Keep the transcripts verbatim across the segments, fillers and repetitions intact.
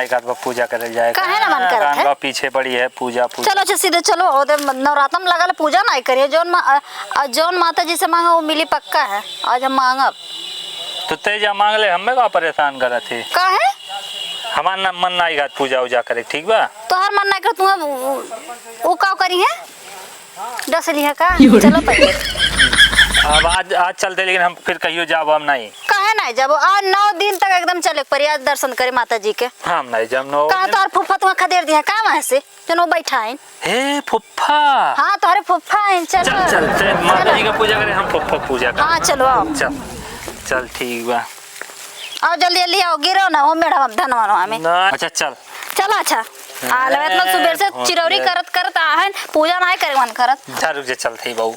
एक आध बार पूजा करे जाए। काहे ना मन करत है? गाँव पीछे पड़ी है पूजा, पूजा। चलो, अच्छा, सीधे चलो, ओदे नवरातम लगल, पूजा नाहीं करिए। जौन मा-, अ, अ, जौन माता जी से मांगा, वो मिली पक्का है। आज हम मांगब। तो तेजा मांग ले, हमें का परेशान करत है? काहे? हमार ना मन नाहीं करत पूजा उजा करे, ठीक बा? तोहार मन नाहीं करत, तू अब उ, उ, उ का करी है? डस लिहा का? चलो पहिले। अब आज, आज चलते, लेकिन हम फिर कहियो जाब हम नाहीं। काहे नाहीं जाबो? आज नौ दिन तक एकदम चले के पड़ी, आज दर्शन करे माता जी के। हम नाहीं जाब, नौ काहे दिन। तोहर फुफ्फा तुहा खदेड़ दिहा का वहाँ से? जनो बैठा है। हे फुफ्फा। हाँ, तोहरे फुफ्फा है, चलो। चल, चल, चल, माता जी का पूजा करे, हम फुफ्फा के पूजा करे। हाँ, चलो, आओ। चल, चल, ठीक बा। आओ, जल्दी, जल्दी आओ, गिरो ना, वो मेढ़वा धनवा में। ना, अच्छा, चल। चल, अच्छा। आ, ले, इतना सुबेर से चिरौरी करत, करत आहन, पूजा नाहीं करे मन करत। जा, रुक जा, चलत ही बाऊ।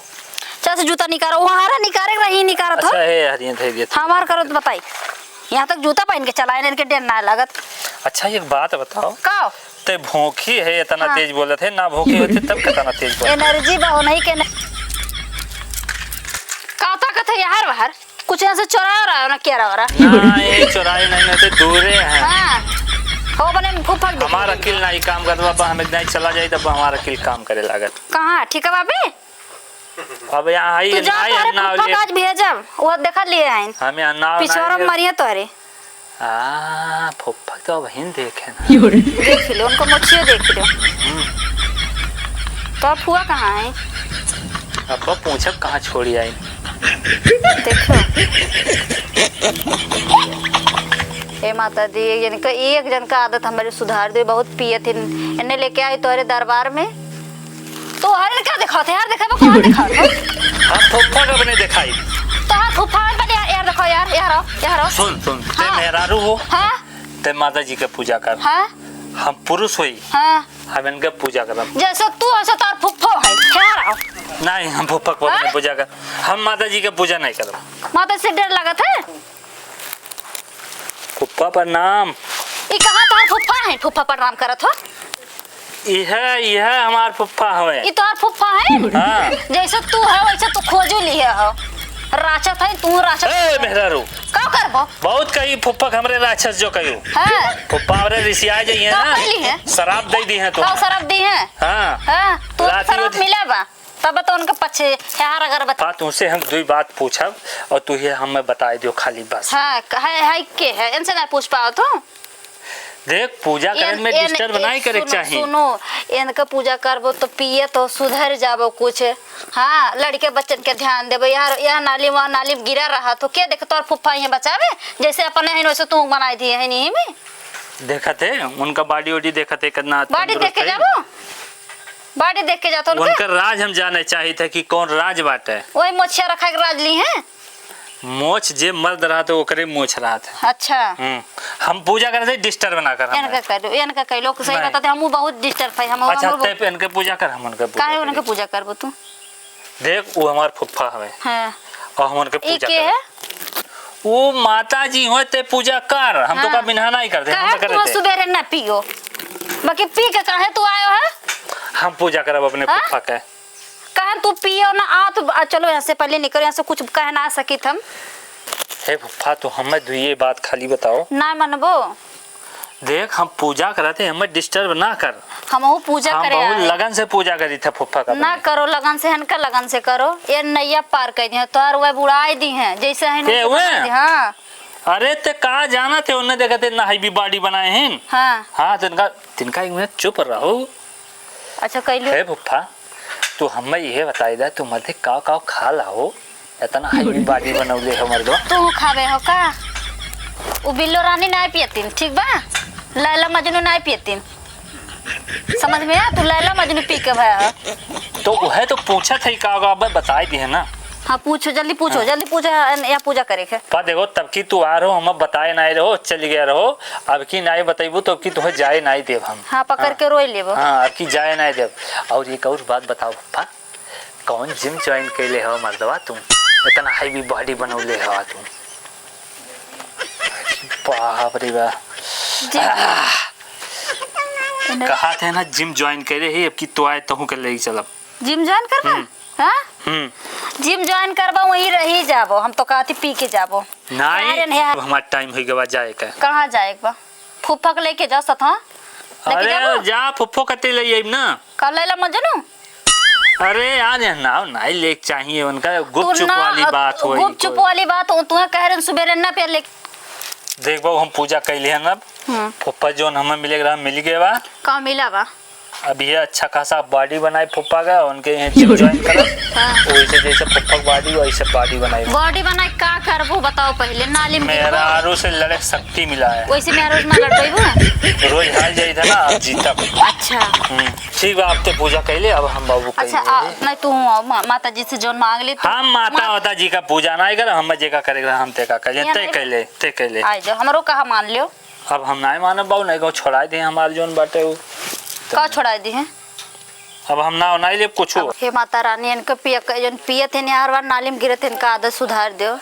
चल, से जूता निकारो, वहाँ हरा निकारे के रही, निकारत हो। अच्छा, हे, हरियन धइ दिया। हमार करत बताई। यहाँ तक जूता पहिन के चला, इनके डेर ना लागत। अच्छा, एक बात बताओ। का? ते भोंकी है, इतना हाँ। तेज बोलत है, ना भोंकी होते तब कितना तेज बोलत है। एनर्जी बा, नहीं के न-, का ताकत है यार बाहर? कुछ यहाँ से चोरा रहा हो ना, क्या रहा हो रहा? ना, ये चोराई नहीं होते, दूरे हैं। हाँ। हो बने फूफक दे। हमार अकिल नाहीं काम करत बा, हम एक दाईं चला जाई तब हमार अकिल काम करे लागत। कहाँ? ठीक है बाबी? अब यहाँ आई तू जा, नाहीं, तोहरे हम ना फूफक ले- आज भेजब, वो देखा लिए हैं। हम यहाँ ना पिछोरा नाहीं ले- मारिए तोहरे। आ, फुफ्फा तो अब हिन देखे ना। देख लो, उनको मोछियो देख लो। हम्म। तो अब फुआ कहाँ है? अब पूछब कहाँ छोड़ी आई। देखो। हे माता दी, इनका एक जन का आदत हमारे सुधार दे, बहुत पियत हिन। इन्हें लेके आई तोहरे दरबार में। तो हर इनका दिखाते यार, देखे बा कौन दिखाते? हम फुफ्फा का बने दिखाई। तो हाँ, फुफ्फा है, बने यार, यार देखो यार, यार आओ, यार आओ। सुन, सुन, ते हाँ। मेहरारू हो, हाँ। ते माता जी के पूजा कर। हाँ। हम पुरुष होई, हाँ। हम इनके पूजा करब। जैसे तू, ऐसे तोर फुफ्फो है, यार आओ। नहीं, हम फुफ्फा को हाँ? नहीं पूजा कर, हम माता जी के पूजा नहीं करब। माता से डर लगत है? फुफ्फा प्रणाम। ई कहाँ तोहार फुफ्फा है, फुफ्फा प्रणाम करत हो? इहे, इहे हमार फुफ्फा हवे। ई तोहार फुफ्फा है? हाँ। जैसे तू है, वैसे तू खोजू लिहे हो। राक्षस है, तू राक्षस। ए, मेहरारू। का करबो? बहुत कही फुफ्फा के हमरे राक्षस जो कहियो। हाँ। फुफ्फा हमरे रिसिया जाइए का ना। कहली है? शराब दे दी है तू। का शराब दी है? हाँ। हाँ, तू रात शराब ही मिला बा। तब तो उनके पछे यार अगरबत्ती। हाँ, तुमसे हम दुई बात पूछब और तू ये हमें बताई दियो खाली बस। हाँ, है, है के है? इनसे ना पूछ पाओ तू? देख, पूजा करे में disturb नहीं करे के चाही। सुनो, इनका पूजा करबो तो पिए तो सुधर जाबो कुछ। हाँ, लड़के बच्चन के ध्यान देबो। यार, यह नाली, वहाँ नाली में गिरा रहा तो के देखे तोर फुफ्फा यहाँ बचावे? जैसे अपने हैं वैसे तू बनाई दिए है नहीं में। देखत है, उनका body वॉडी देखत है, कितना body तंदुरुस्त देख के है। जाबो? Body देख के जात हो उनका? उनकर राज हम जाने चाहित है कि कौन राज बाटे। वही मोछिया रखा के राज ली हैं। मोछ जे मर्द रहत है, ओकरे मोछ रहत है। अच्छा। हम्म। हम पूजा करत है, disturb ना कर हमें। इनका कह दो, इनका कह लो, सही नहीं। बताते, हम बहुत disturb है, हम, अच्छा, हम तैं इनके पूजा कर, हम उनके पूजा काहे करी। उनके पूजा करबो तू? देख, वो हमार फुफ्फा हवे। हाँ। और हम उनके ई पूजा के करब। है? वो माता जी होय, ते पूजा कर, हम तो हाँ। का बिनहा नहीं करते, हम काहे तो करते। तू सुबेरे ना पियो, बाकी पी के काहे तू आयो है? हम पूजा करब अपने हाँ? फुफ्फा के। काहे तू पियो ना, आ तू, आ, चलो यहाँ से पहले निकल, यहाँ से कुछ कह ना सकित हम। हे फुफ्फा, तू हमें दुइये बात खाली बताओ। ना मनबो? देख, हम पूजा करत है, हमें disturb ना कर। हमहू पूजा हम करे बहुत आए। लगन से पूजा करी थे फुफ्फा का ना बने। करो लगन से, हनका लगन से करो। ये नैया पार कर दिए, तोहर वह बुड़ाई दी हैं, जैसे हैं के वैसे हुए? बुड़ाई दी, हाँ। अरे ते का जानत है, उन्हें देखत है, इतना heavy body बनाए हैं। हाँ। हाँ, तिनका, तिनका एक मिनट चुप रहो। अच्छा, कैलू। हे फुफ्फा, तू हमें ये बताई दा, तू मर्दे काव काव खा ला हो, इतना heavy body बनौले हो मर्दवा। तू खावे हो का? उ बिल्लो रानी नाय पियतीन, ठीक बा? लैला मजनू नाय पियतीन। समझ में आ? तू लैला मजनू पी के भया हो। तो वह तो पूछत है का, अब बताई दिहे ना। हाँ, पूछो, जल्दी पूछो, हाँ। जल्दी पूछो, या पूजा करे के। पा देखो, तब की तू आ रहो, हम बताए ना रहो, चल गया रहो, अब की नाय बतैबू तो अब की तुम्हें जाए नाय देब हम। हाँ, पकड़ हाँ। के रोई लेबो। हाँ, अब की जाए नाय देब। और एक और बात बताओ पप्पा, कौन gym join कैले हो मर्दवा तू? इतना heavy body बनौले हो तू। बाप रे बाप। जी। आह! इन्हें कहा थे ना gym join करे ही, अब की तो आए तहू के ले चलब। Gym join करबा? हम्म। हाँ? हम्म। Gym join करबा, वहीं रही जाबो। हम तो कहती पी के जाबो। नहीं, यार, इन्हें अब हमार time हो गवा जाए का। कहाँ जाए के बा? फूफा के लेके जा सत, हाँ? लेके अरे जाबो? जा, फुफ्फो कते ले आइब ना। का लैला मजनू? अरे यार, ये नाव नाई लेके चाहिए उनका, तू गुपचुप ना, वाली बात होई गुपचुप कोई। वाली बात हो, तुहे कह रहे सुबेरे ना पे लेके। देख बाबू, हम पूजा कैले हैं अब। हम्म। फुफ्फा जोन हमें मिले के रहा, मिल गए बा। का मिला बा? अब ये अच्छा खासा बॉडी बनाए फुफ्फा का, उनके यहाँ जिम ज्वाइन करा। हाँ। वैसे जैसे फुफ्फा की बॉडी, वैसे बॉडी बनाए। बॉडी बनाए का करबो बताओ पहले, नाली में गिरबो? मेहरारू से लड़े के शक्ति मिला है। वैसे मेहरारू से ना लड़ पाइबो? रोज हार जाई था ना, आप जीतब। अच्छा। हम्म, ठीक बा, आप तो पूजा कैले, अब हम बाबू अच्छा, कैले। आ, नहीं तू आओ, मा-, माता जी से जोन मांग ले तू। हम माता मा- वाता जी का पूजा नहीं कर, हम जे का करे के रहा, हम ते का कैले, यहाँ ते नहीं कैले, ते कैले। आ जाओ, हमरो कहा मान लियो। अब हम नाय मानब बाबू, नहीं कहूँ छोड़ाई दे हमार जोन बाटे उ। का छोड़ाई दे हैं? अब हम ना, नाई लेब कुछ। अब हे माता रानी, इनके पिया क-, जौन पियत हैं यार बार नाली में गिरत हैं, इनका आदत सुधार दो।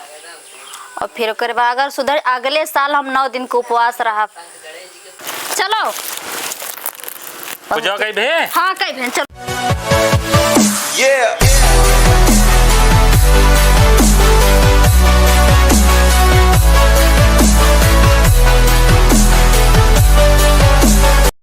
और फिर ओकरे बाद अगर सुधर, अगले साल हम नौ दिन के उपवास रहब। चलो। पूजा कई भे? हाँ, कई भे, चलो। Yeah।